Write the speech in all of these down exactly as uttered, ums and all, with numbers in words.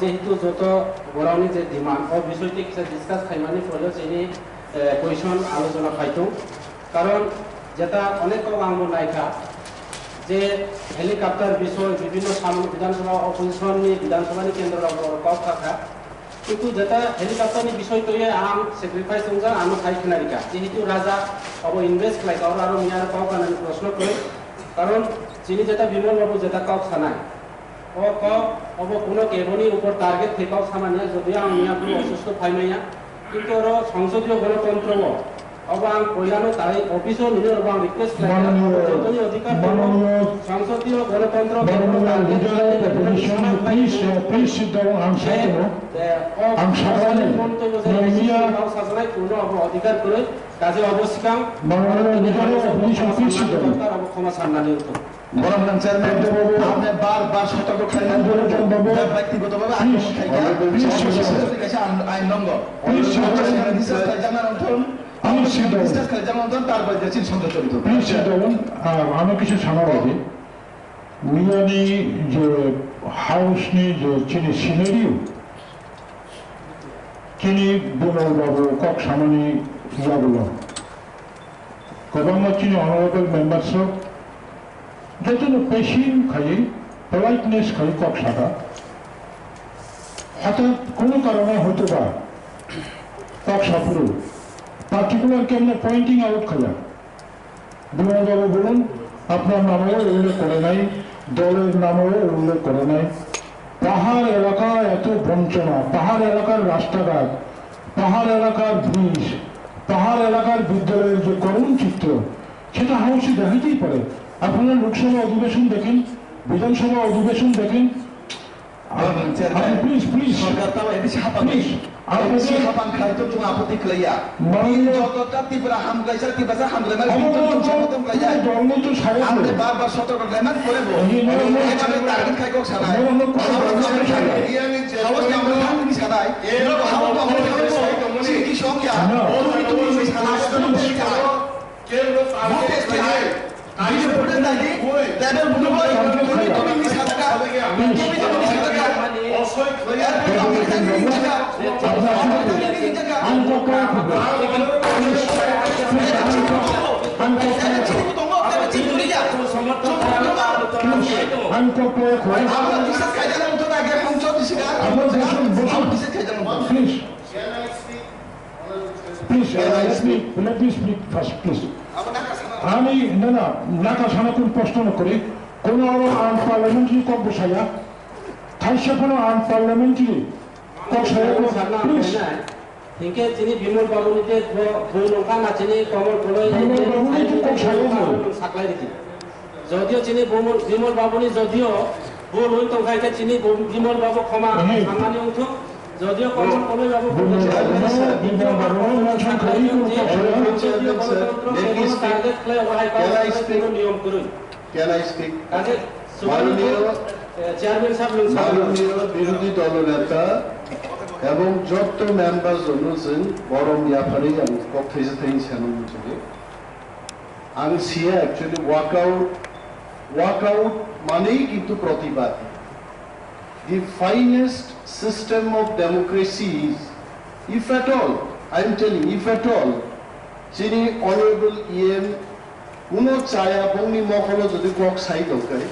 jehetu joto borokni je demand, o bisoi tei kisa discuss khaimani pore chini, eh, question alochona phai thung. Karon jeta onek kok ang bo naikha je helicopter bisoi bibhinno samung Bidhan Sabha opposition ni Bidhan Sabha ni kendro rok kok kha kha. Kintu jeta helicopter ni bisoi twi ang sacrifice wngjak, ano khai khna rikha. Jehetu raja obo invest khlai ka, oro aro miya kok kanani proshno kwrwi. Karon chini jeta Bimal babu jeta kok sanai. O kok obo kuno keboni upor target khe kok samani ya, jodio ang miya kuno osusto phai maya. Kintu oro songsodiyo gonotantro o. Obo ang poilano tai office o nini oro ang request khlai ya. Mananiyo, Jotoni adhikar tongo. Mananiyo, Songsodiyo gonotantro Mananiyo keboni target leader of khlai opposition, please, uh, please sit down, ang sakno. Ang sakno. Mamiya. Kok sajaknai kuno obo adhikar kwrwi. Kaje obo sikang. Mananiyo leader of opposition, please sit down. Obo khoma sannani wngthung. Borok nang chairman, apni bar bar sotorko khlaimani, byaktigoto bhabe akromon khlaikha. Please, please, please, kaisa ain, ain nongo. Please, please, discuss khlaijakna wngthun. Please sit down. Discuss khlaijakna wngthun, tar bai jachin songjo chorito. Please sit down. Ah, ano kisu sana rwdi. Miyani je house ni je chini scenario, chini Bimal babu kok samani yagulo. Kwbangma chini honorable members rok jotono patient khai, politeness khai kok saka. Hothat kono karone hoytoba kok saphuru particular kemno pointing out khaya. Bimal babu bolun, apnar nameo ullekh kore nai, doler nameo ullekh kore nai. পাহাড় এলাকা এত বঞ্চনা, পাহাড় এলাকার রাস্তাঘাট, পাহাড় এলাকার ব্রিজ, পাহাড় এলাকার বিদ্যালয়ের যে করুণ চিত্র, সেটা হাউসে দেখাতেই পারে। আপনারা লোকসভা অধিবেশন দেখেন, বিধানসভা অধিবেশন দেখেন। আপনি, please, please, সরকার তাও এদেশে হাঁপাবে। Please, আপনাদের এদেশে হাঁপান খাইতো কোনো আপত্তি খাইয়া। মাননীয় যতটা ত্রিপুরা হাম গাইছে, ত্রিপুরা হাম গাইছে, আমার কিন্তু কোনো সমর্থন খাইয়া। দল নেই তো সাহেব। আপনি বারবার সতর্ক লেমান করে বল। এই যে এভাবে টার্গেট খাই কোক সারায়। আমার অন্য কোনো দল নেই সাহেব। হাউস নাম্বার ওয়ান তুমি সারায়। এরকম হাউস নাম্বার ওয়ান তুমি সারায়। চিঠি সঙ্গে। না। তুমি সারায়। Please. Please. Please. Please, uh, let me, let me speak first, please. Ani, na, na, naka sana kun proshno no kori. Kono aro unparliamentary kok bo saya. Thaisa kono unparliamentary kok saya kono, please. Hingke chini Bimal babu ni te bo, bo nongkha na chini Komol Koloi ni te kok saya no. Saklai ridi. Jodio chini Bimal, Bimal babu ni jodio bo loi tongkha hingke chini bo, Bimal babu khoma samani ungthu. Jodio Komol Koloi babu target khlai, wahai target khlai niyom kwrwi. Can I speak? Kaje, মাননীয়, eh, chairman sahab, nung sahab. মাননীয় বিরোধী দলনেতা এবং যত মেম্বার জনসং গরম ব্যাপারে আমি কথা হিসেবে সেন বুঝলি। আমি সিয়া actually walk out, walk out মানেই কিন্তু প্রতিবাদ। The finest system of democracy is, if at all, I am telling, if at all, chini honorable E M kuno chaya bongni mokolo jodi kok sai tongkai,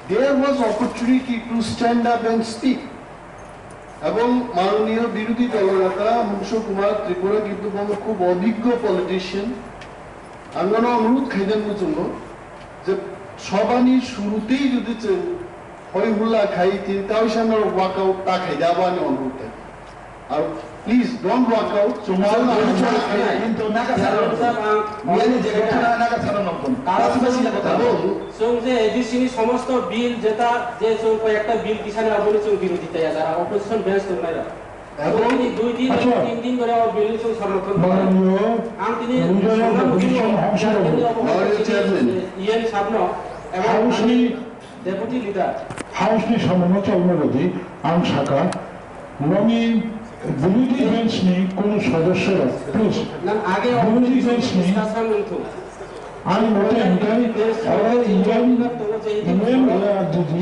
there was opportunity to stand up and speak. এবং মাননীয় বিরোধী দলনেতা মংসু কুমার ত্রিপুরা কিন্তু বড় খুব অভিজ্ঞ পলিটিশিয়ান। আমি অনুরোধ খাইতেন মুচুঙ্গ যে সভানি শুরুতেই যদি হই হুল্লা খাই, তাও সামনে ওয়াকআউট তা খাই যাবো, আমি অনুরোধ খাই। আর please don't walkout. Sir, ang, Miyani je ghotona naga sano nokton. Karon Karon sila kota. Chwng je A D C ni somosto bill jeta je chwng koi ekta bill kisani aboni chwng birodita ya jara opposition bench tongnai ra. Ebong tini dui din, acha, tin din dhore o bill ni chwng somorthon khlai. Ang tini leader of opposition, House of Chairman, Honorable Chairman. E N sabno ebong House ni Deputy Leader. House ni samungno chalma rwdi, ang saka, nongni birodhi bench ni kono sodosyo rok, please, birodhi bench ni, ani mote hwnkhe, oro E M, E M, eh, didi.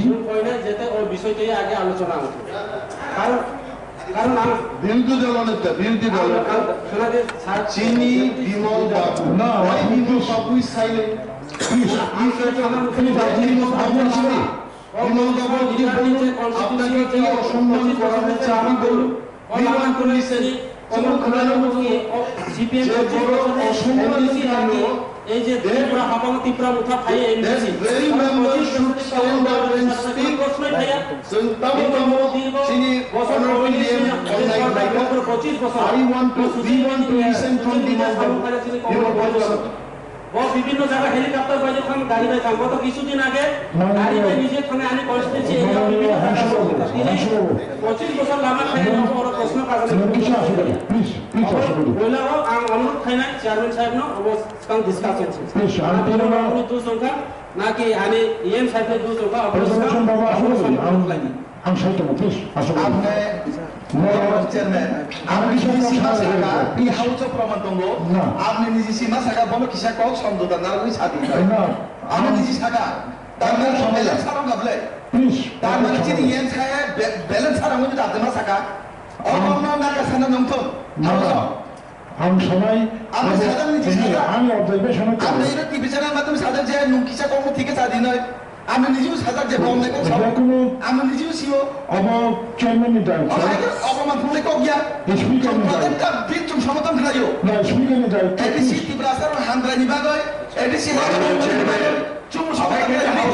Karon ang Bill to the Lord, the Bill to the Lord. Chini Bimal Babu. No, why Bimal Babu is silent? Please, please, please, Bimal Babu is silent. Bimal Babu, আপনি যে আপনাকে কি অসম্মান করা হয়েছে আমি বলুন। We want to listen. চুপ করে রইল। সিপিএম যে বড় অসম্মান কাণ্ড। এই যে ত্রিপুরা হাবং ত্রিপুরা মুঠা ফাই MDC. That very member should stand up and speak. প্রশ্নই ফাইয়া। Chwng tamo tamo chini honorable E M onnai khlaikha. I want to, we want to listen from Bimal Babu. Bimal Babu sir. Bo bibhinno jaga helicopter bai jokhan gari bai thang. Goto kisudin age gari bai nije thangwi ani constituency area o bibhinno jaga o tini pochis bochor lama khaina abo oro proshno kajak. Please, please, asuk. Poila o ang onurodh khainai chairman saheb no obo swkang discussion se. Please, ang tini onurodh dos wngkha. Naki ani E M side ni dos wngkha, obo President Baba, ang, ang sai tongo, please, asuk. Apni, no, Chairman, ang apni kisa niji kok sima sai saka, tongo, i please. House o proman tongo, no. Apni niji sima saka, bono kisa kok somjota narwgwi sadi. No. Apni niji saka, tamni somjota sarong gable. Please, tamni chini E M saka, be-, balance sarong wngwi dadi ma saka. Obo no naka sana nongthong. No. House o. Ang sanai, ang abo, sajakni je sajak. Ang observation o ang khe. Nai T V channel madhyome sajak je nwng kisa kokno thik khe sa di noi. Ang nijebo sajak je bom nai kok sao. Jekunu ang nijebo sio. Abo chairman ni daityo. Abo hai khe abo man phunai kok ya. Speaker ni daityo. Chwng project ta bit chwng somoton khlaio. Na, speaker ni daityo. A D C Tiprasa rok hamkrai ni bagwi, A D C hamkrai ni bagwi. Chwng somoton khlaio.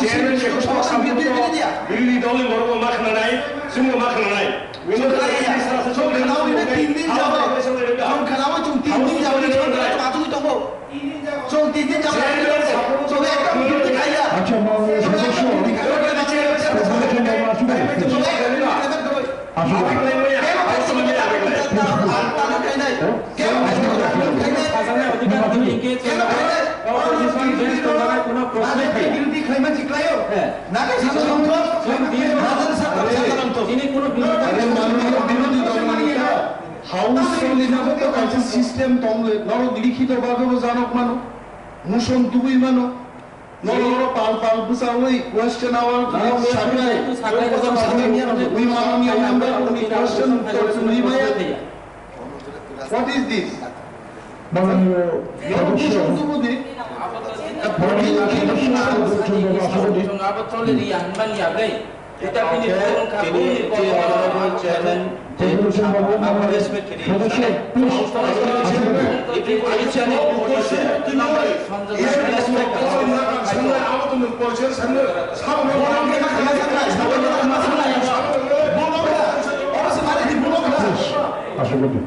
Chairman je kok sao. Birodhi dol ni borok ma khna nai, chwng ma khna nai. Chwng khwlaiya. Chwng khwlaui no tin din jabo. Chwng khwlaui chwng tin din jabo. Chwng khwlaui tongwi tongo. Chwng tin din jabo. Chwng ekdom birodhi khaiya. Acha, ma, chwng ekdom birodhi khaiya. Chwng ekdom birodhi khaiya. Asuk. Kebo khainai. Kebo khainai. Kebo khainai. Kebo khainai. Opposition bench tongna কোনো প্রশ্নই থাকে না। Birodhi khlaima jiklaio. হ্যাঁ। Naga sabo tongkha. Chini কোনো বিরোধী আরে মাননীয় বিরোধী দলনেতা, হাউস চলিনা তো কাছে সিস্টেম তংলে, নরক লিখিত ভাবে জানক মানো, মুসন তুবুই মানো, নরক পাল পাল বুঝা ওই কোয়েশ্চেন আওয়ার সাকাই, সাকাই, সাকাই, ওই মাননীয় মেম্বার উনি কোয়েশ্চেন উত্তর শুনি ভাইয়া। What is this? মাননীয় সদস্য, মাননীয় সদস্য আশা করি। Tini, tini, honorable chairman, যে আমার respect kiri. সদস্য, please, আসুন। If you are chairman, respect. Please, আশা করি।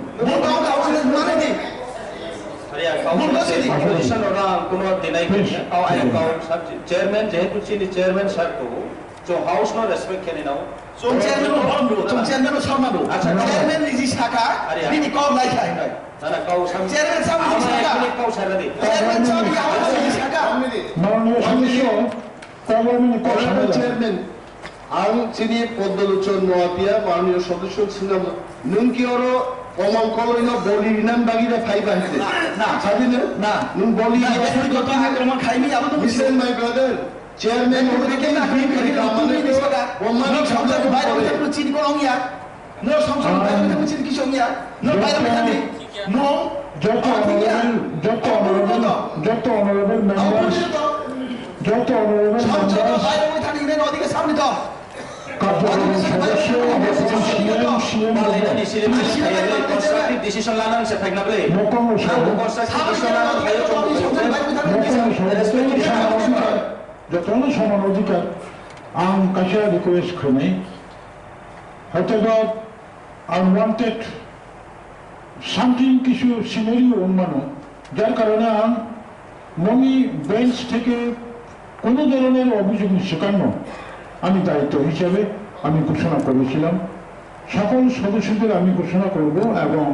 Ari ang kau position ora ang kuno dinai kini. Kau ayang kau sub chairman, jehetu chini chairman sir tu, so house no respect khe ni nao. Chwng chairman no bom do, chwng chairman no sama do. Acha, chairman niji saka, bini kok lai khai. Nana kau sam. Chairman sam niji saka. Kau sara di. Chairman sam niji saka. মাননীয় সদস্য, Honorable chairman, ang chini Poddo Lochon Noatia, মাননীয় সদস্য swnam, nwng ki oro Omang Koloi no boli rinan bagi da phai ba hite? Na, na. Sadi no? Na. Nwng boli na, rinan bagi da phai ba hite? Listen, my brother, chairman no boli rinan bagi da phai ba hite? Omang Koloi no boli rinan bagi da phai ba hite? No, samsung bai bai thangwi chini kisa wngya. No, bai bai thangwi. No. Joto honorable, joto honorable, joto honorable members, joto honorable members, bai bai thangwi ne no dike samni to. Karjokram sodosyo, Constructive decision lanani se phaikna bwle. Constructive decision lanani se phaikna bwle. Jotono soman odhikar, ang kaisa request khainai. Hoitoba unwanted something kisu scenario wngmano, যার কারণে ang moni bench থেকে কোনো ধরনের অভিযোগ স্বীকার নয়, আমি দায়িত্ব হিসেবে আমি ঘোষণা করেছিলাম। সকল সদস্যদের আমি ঘোষণা করব এবং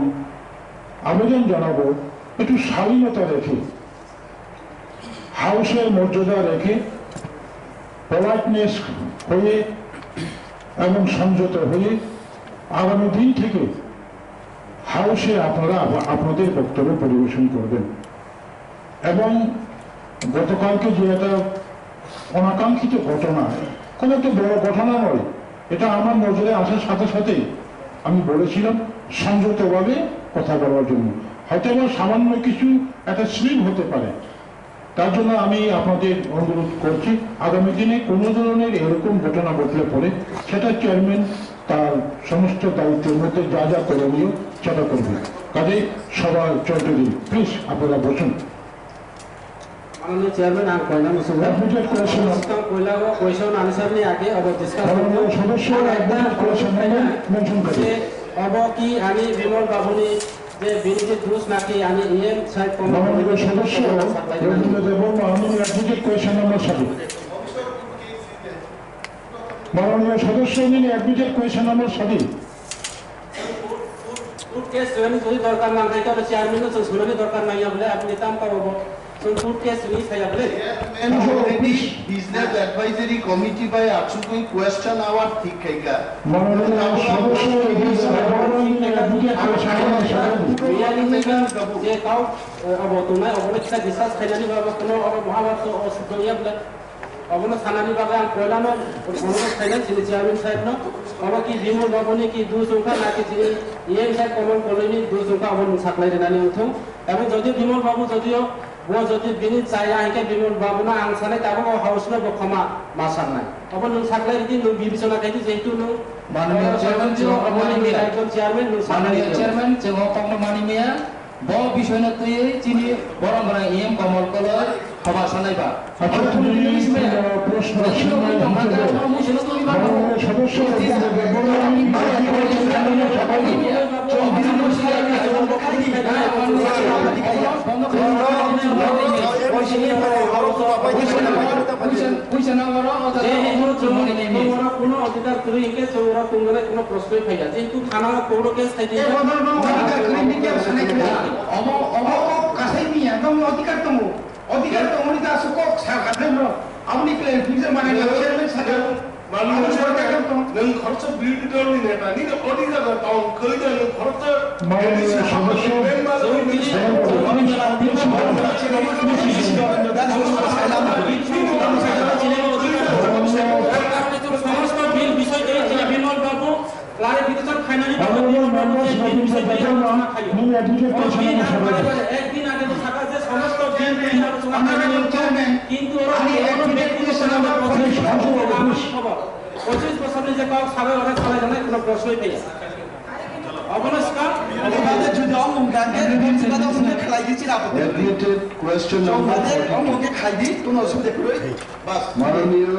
আবেদন জানাবো একটু শালীনতা রেখে, হাউসের মর্যাদা রেখে, পোলাইটনেস হয়ে এবং সংযত হয়ে আগামী দিন থেকে হাউসে আপনারা আপ-, আপনাদের বক্তব্য পরিবেশন করবেন। এবং গতকালকে যে একটা অনাকাঙ্ক্ষিত ঘটনা, কোনো একটা বড় ঘটনা নয়, এটা আমার নজরে আসার সাথে সাথেই আমি বলেছিলাম সংযতভাবে কথা বলার জন্য। হয়তো বা সামান্য কিছু একটা স্লিপ হতে পারে, তার জন্য আমি আপনাদের অনুরোধ করছি, আগামী দিনে কোনো ধরনের এরকম ঘটনা ঘটলে পরে সেটা চেয়ারম্যান তার সমস্ত দায়িত্বের মধ্যে যা যা করণীয় সেটা করবে। কাজেই সভা চলতে দিন, প্লিজ আপনারা বসুন। মাননীয় chairman, ang koina muchungo. Admitted question. Discussion koila o question answer ni age abo discussion. Honorable সদস্য, admitted question number mention করুন. যে abo ki ani Bimal babuni je bini je dus naki ani E M saheb kono. Honorable সদস্য রবীন্দ্র Debbarma, admitted question number সাত. মাননীয় সদস্য, admitted question number সাত. Court case rwmani jodi dorkar nang khe, tole chairman no chwng sunani dorkar nang ya bole, apni tam ka bo chwng court case rwmani saya bole. Chairman already business advisory committee bai achugwi question hour thik khaikha. মাননীয় সদস্য, admitted question number সাত. Miyani je kau, eh, abo tongnai, obo kisa discuss khainani ba, abo kono abo Mahabharata o sudong ya bole. Obono sanani bagwi ang poilano onurodh khainai chini chairman sahebno, obo ki Bimal babuni ki dus wngkha naki chini E M saheb Komol Koloini dus wngkha, obo nwng saklai rwnani wngthung. Ebong jodio Bimal babu jodio bo jodi bini chaya hinkhe Bimal babuno ang sanai tabuk o house-no bo khoma ma saknai. Obo nwng saklai rwdi, nwng bibechona khaidi jehetu nwng Manoya chairman, chwng obo mani maya. Ekjon chairman nwng saklai rwdi. Manoya chairman, chwng o kokno mani maya. Bo bisoino twiwi chini borom gwnang E M Komol Koloi hobar sanai ba. Acha, tini tini, eh, proshno sinai hisabe, mane, sodosyo, puisa, puisa nang oro, o jaga. Jehetu chwng, chwng oro kuno odhikar kwrwi hinkhe chwng oro tongmani kuno prosroi phaiya. Jehetu thana o court o case khai di. Omo, omo, kasai miya, nong odhikar tongo. Odhikar tongmani ta aswk kok sa kha thai bro. Aboni clarification manai chairman sakha. Manu, aboni sorkar tong. Nwng khoroksa birodhi dol ni neta, nini odhikar no tong kwrwi da, nwng khoroksa Manu, A D C sodosyo, member, somosto bill bishoy twi chini Bimal babu clarification khainani bagwi Honorable members, Bimal babu je bill bishoy twi chini Bimal babu. Ek din age to sakha je somosto bill bishoy twi chini Bimal babu. Kintu oro kono bekti kono prochis bochor ni je kok sabai ore salai rwnai kono prosroi phaiya. Obono swkang. Jodi ong wngkha, khlai di chini apot. Admitted question number forty-two. Ong wngkhe khlai di, kono osubida kwrwi. Bas. মাননীয়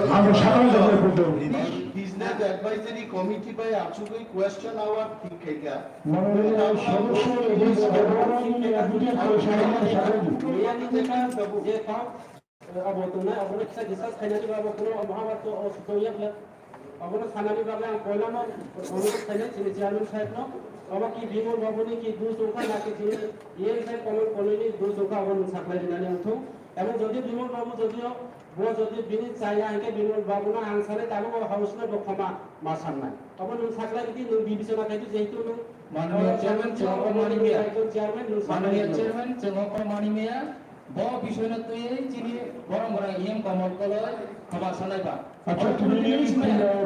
Business Advisory Committee bai achugwi question hour thik khaikha. মাননীয় সদস্য, admitted question number forty-two. Abo tongnai, obono kisa discuss khainani bagwi kuno Mahabharata o sudong ya bwle. Obono sanani bagwi ang poilano onurodh khainai chini chairman sahebno, obo ki Bimal babuni ki dus wngkha naki chini E M saheb Komol Koloini dus wngkha, obo nwng saklai rwnani wngthung. Ebong jodi Bimal babu jodio bo jodi bini chaya hinkhe Bimal babuno ang sanai tabuk o house-no bo khoma ma saknai. Obo nwng saklai rwdi, nwng bibechona khai di, jehetu nwng Mananiya chairman, chwng o mani maya. Mananiya chairman, chwng o mani maya. Bo bisoino twiwi chini borom gwnang E M Komol Koloi hobar sanai ba. আচ্ছা, তুমি, আহ,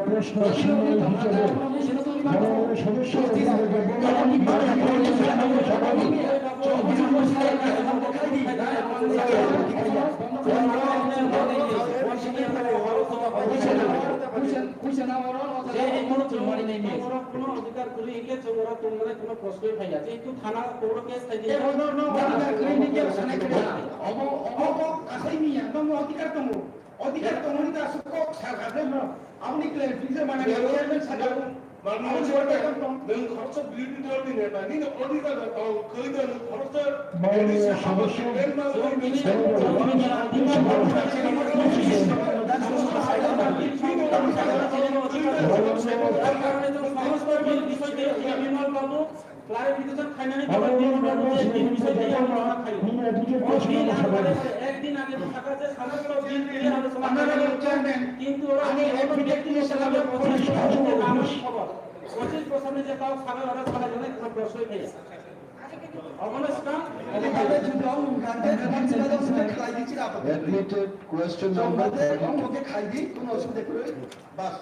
প্রশ্ন শুনে হিসেবে মাননীয় সদস্য Tongmani nai ni. Tongmoro kuno adhikar kwrwi hinkhe chwngno tongmani kuno proshno phaiya. Jehetu thana kouro case thaidi. Tei bono no adhikar kwrwi hinkhe sanai kwrwi. Obo, obo, obo asai miya, nono adhikar tongo. Adhikar tongmani ta aswk kok salkha khe no. Aboni clarification mana chairman sakha. Nwng khoroksa B J P dol ni neta, nini auditor no tong, koi da nwng khoroksa additional sodosyo, Clarification khainani bagwi nini bagwi je nini bising tei ang sakha. Nini advocate question no sakha. Ekdin age bo sakha je samosto din tei aro sama khainani. Kintu oro ani advocate ni sakha je pochisho bosor ni je kau sakha oro sakha jone kono proshno phaiya. Obono swkang. Admitted question number thirty-two.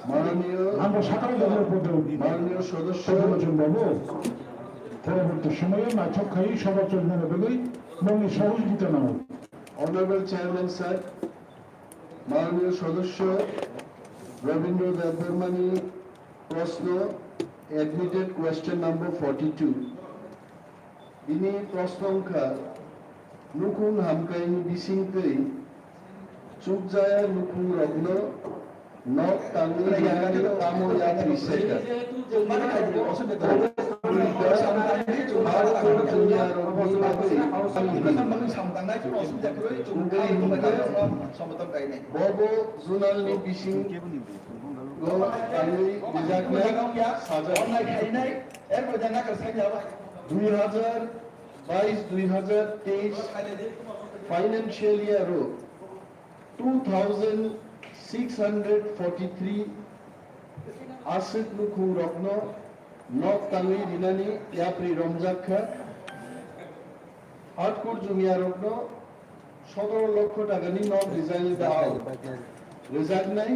মাননীয়, amo sakha jone photo. মাননীয় সদস্য, Photo bachon babu. Poroborti somoyo naithok khai sabha cholmani bagwi nokni sohojogita nango. Honorable Chairman sir, মাননীয় সদস্য রবীন্দ্র দেববর্মানি প্রশ্ন, admitted question number forty-two. Bini prosno wngkha, nukhung hamkaini bisingtwi chukjaya nukhungrokno nok tangwi rwnani tamo yapri seka? Hardcore duniyarokni bagwi wngnai hinkhe, bobo zonalni bisingo tangwi rijaknai sajak. Dui hazar bais dui hazar teis financial year o two thousand six hundred forty-three aswk nukhungrokno nok tangwi rinani yapri romjak kha. Hardcore duniyarokno sotoro lokho takani nok rijani dao rijaknai.